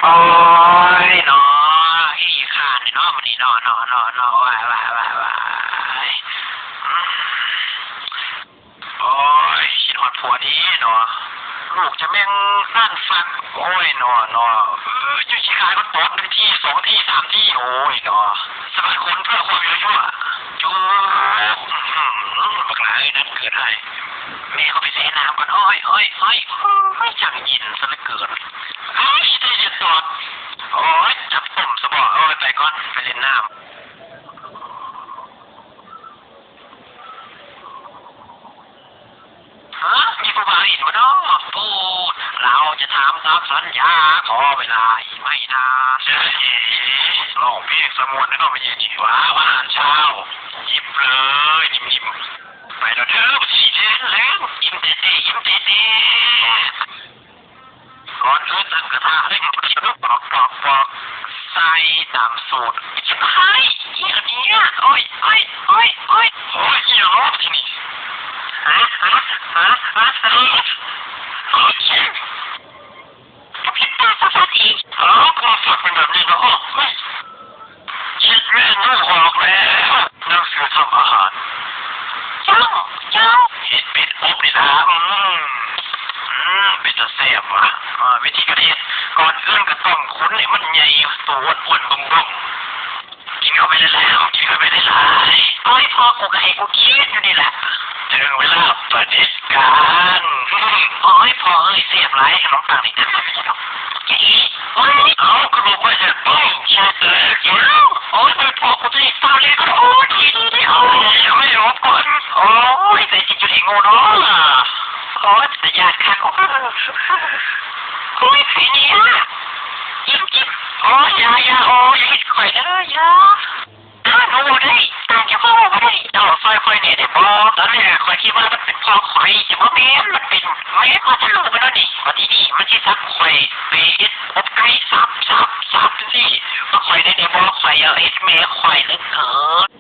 ໂອ້ຍເນາະ ຂີ້ຄ້ານເນາະມື້ນີ້ເນາະ ເນາະ ເນາະ ເນາະ ວ້າຍ ວ້າຍ ວ້າຍ ວ້າຍ ອືມ ໂອ້ຍ ຄິດຮອດຜົວເດເນາະ ລູກຈະແມ່ນນັ້ນຟັກ ໂອ້ຍເນາະ ເນາະ ເອີ ຢູ່ຂີ້ຄ້ານມັນຕອດໜຶ່ງທີ ສອງທີ ສາມທີ ໂອ້ຍເນາະ ສະບັດຂົນເພື່ອຄວາມຊົ່ວ ຈູບ ອືມ ບັກຫຼ້າເອີຍ ນັ້ນເກີດໃຫ້ ແມ່ເຂົາໄປແຊ່ນ້ຳກ່ອນ ໂອ້ຍ ໂອ້ຍ ໂອ້ຍ ໂອ້ຍ ຈັ່ງເຢັນຊະເຫຼືອເກີນ ໂອ້ຍ ໄດ້ເລີຍຕອດ ໂອ້ຍ ຈັບຕົ້ມຊະບໍ ໂອ້ຍ ໄປກ່ອນ ໄປຫຼິ້ນນ້ຳ. ຮະ ມີຜູ້ບ່າວຫຼິ້ນບໍ່ນໍ? ປູດ ເຮົາຈະທຳຕາມສັນຍາ ຂໍເວລາອີກໄມ່ນານ. ເອີ ຮ້ອງເພງຊະມ່ວນເນາະ ແມ່ໃຫຍ່ນີ້ ວ້າວ ອາຫານເຊົ້າ ຫຍິບເລີຍ ນິ່ມໆ ໄປແລ້ວເດີ ຊິແລ່ນແລ້ວ ອີ່ມແຕ່ໆ ອີ່ມແຕ່ໆ. ກ່ອນອື່ນຕັ້ງກະທະໃຫ້ມັນປອກໆໆ ໃສ່ຕາມສູດ ເຮັດໃຫ້ ອີ່ຫຍັງນີ້ ໂອ້ຍ ໂອ້ຍ ໂອ້ຍ ໂອ້ຍ ອີ່ຫຍັງເນາະທີ່ນີ້ ຮະ ຮະ ຮະ ຮະ ຮະ ເອີ ເອີ ເອີ ຜິດຕາຊະສັດອີກ ເອີ ພວກສັດເປັນແບບນີ້ເນາະ ໂອ້ຍ. ຄິດເມນູອອກແລ້ວ ໜັງສືທຳອາຫານ ເຈົ້າ ເຈົ້າ ເຮັດເປັດອົບນີ້ລະ ອືມ ອືມ ເປັນຕາແຊບຫວາ ເອີ ວິທີການເຮັດ ກ່ອນອື່ນກໍຕ້ອງຂຸນໃຫ້ມັນໃຫຍ່ ໂຕອ້ວນໆ ເບິ່ງໆ ກິນເຂົ້າໄປຫຼາຍໆ ກິນເຂົ້າໄປຫຼາຍໆ ໂອ້ຍ ພໍ່ ກູກໍໃຫ້ກູກິນຢູ່ນີ້ລະ ເຖິງເວລາປະເດັດການ ອືມ ໂອ້ຍ ພໍ່ເອີຍ ແຊບຫຼາຍ ຂະໜົມປັງນີ້ ເອີ ໂອ້ຍ ເອົ້າ ຂະໜົມໄວ້ແທ້ ປຶ້ງ ຂີ້ແຕກ ໂອ້ຍ ພໍ່ ກູຈະໄດ້ຟ້າວແລ່ນ ໂອ້ຍ ໂອ້ຍ ໂອ້ຍ ໂອ້ຍ ໃຫ້ອອກກ່ອນ ໂອ້ຍ ໃສ່ຈິດຈຸເອງໂງ່ເນາະ ໂອ້ຍ ເປັນຕາຢ້ານຄັກ ໂອ້ຍ ໃຜນີ້ ຈິ້ມ ຈິ້ມ ໂອ້ຍ ຢ່າ ຢ່າ ໂອ້ຍ ຢ່າເຮັດຂ້ອຍເດີ ຢ່າ ອ້າ ໜູບໍ່ໄດ້ ຕາຍແລ້ວ ເວົ້າບໍ່ໄດ້ ເຈົ້າຊ່ອຍຂ້ອຍແດ່ໄດ້ບໍ່? ຕອນແລກຂ້ອຍຄິດວ່າມັນເປັນພໍ່ຂ້ອຍ ແຕ່ບໍ່ແມ່ນ ມັນເປັນແມ່ພໍ່ເຖົ້າມັນໂດນນີ້ ບັດທີນີ້ມັນຊິສັບຂ້ອຍໄປເຮັດອົບໄກ່ ສັບ ສັບ ສັບ ຈັ່ງຊີ້ ຊ່ອຍຂ້ອຍໄດ້ ໄດ້ບໍ່? ຂ້ອຍຢາກເຮັດແມ່ຂ້ອຍເຫຼືອເກີນ.